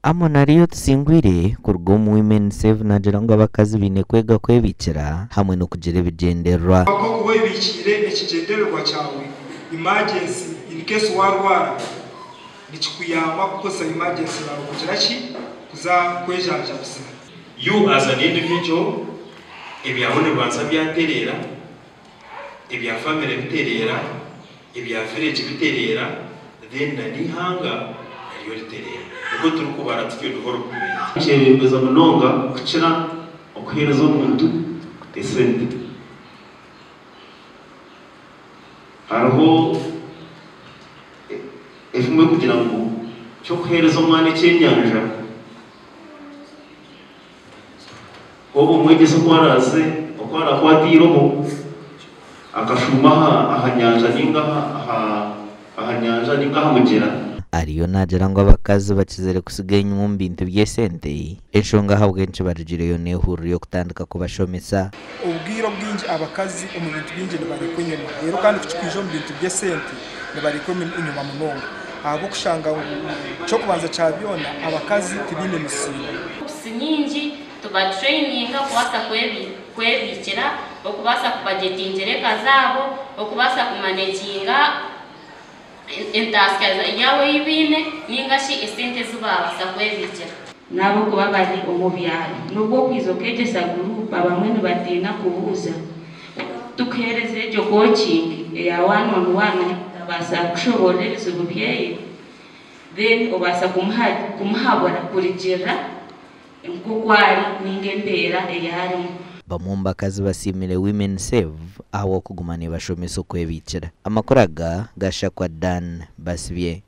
Amon Ariyo Tusingwire kuruga omu Women Save naagira ngu abakazi baine kwega kwebiikira hamwe n'okugira ebigyendererwa. Nk'oku webiikiire ekigyendererwa kyawe, emergency, in case warwara, nikikuyamba kukozesa emergency yaawe kugira ki? Kuza kwejanjabisa. You as an individual ebyawe nibibanza byatereera, ebya family bitereera, ebya village bitereera then na n'eihanga naryo ritereera. Nikwo turikubara tutyo development. Nikyebembeza munonga kukira okuheereza omuntu esente. Hariho efumwe kugira ngu ky'okuheereza omwana ekyenyanja, obu omwegyese oku araaze, oku araakwate eirobo akashuuma aha nyanja nainga aha nyanja nainga aha mugyera. Ariyo naagira ngu abakazi bakizire kutsiga enyima omu bintu by'esente, enshonga ahabw'enki barugireyo n'ehururu y'okutandika kubashomesa. Obwire obwingi abakazi omu bintu bingi nibarekwa enyima reero kandi ku kirikwija omu bintu by'esente nibarekwa enyima munonga ahabw'okushanga ngu eky'okubanza kya byona abakazi tibaine misiimo. Groups nyingi tubatraininga kubaasa kwebiikira, okubaasa kubajetingira eka zaabo, okubaasa kumaneginga entaasya yaabo ei baine nainga shi esente ezi baabaasa kwebiikira. N'ahabw'okuba bari omu byaro. N'obu okwija okeegyesa guruupu abamwe nibatiina kubuuza. Tukuheereza egyo coaching eya one on one omuntu abaasa kukushoboorora ebizibu byeye then obaasa kumuhabura kurugiirira nk'oku ari ninga embeera ei arimu. Bamwe omu bakazi basiimire Women Save ahabw'okuguma nibashomesa okwebiikira. Amakuru aga gashakwa Dan Basibye.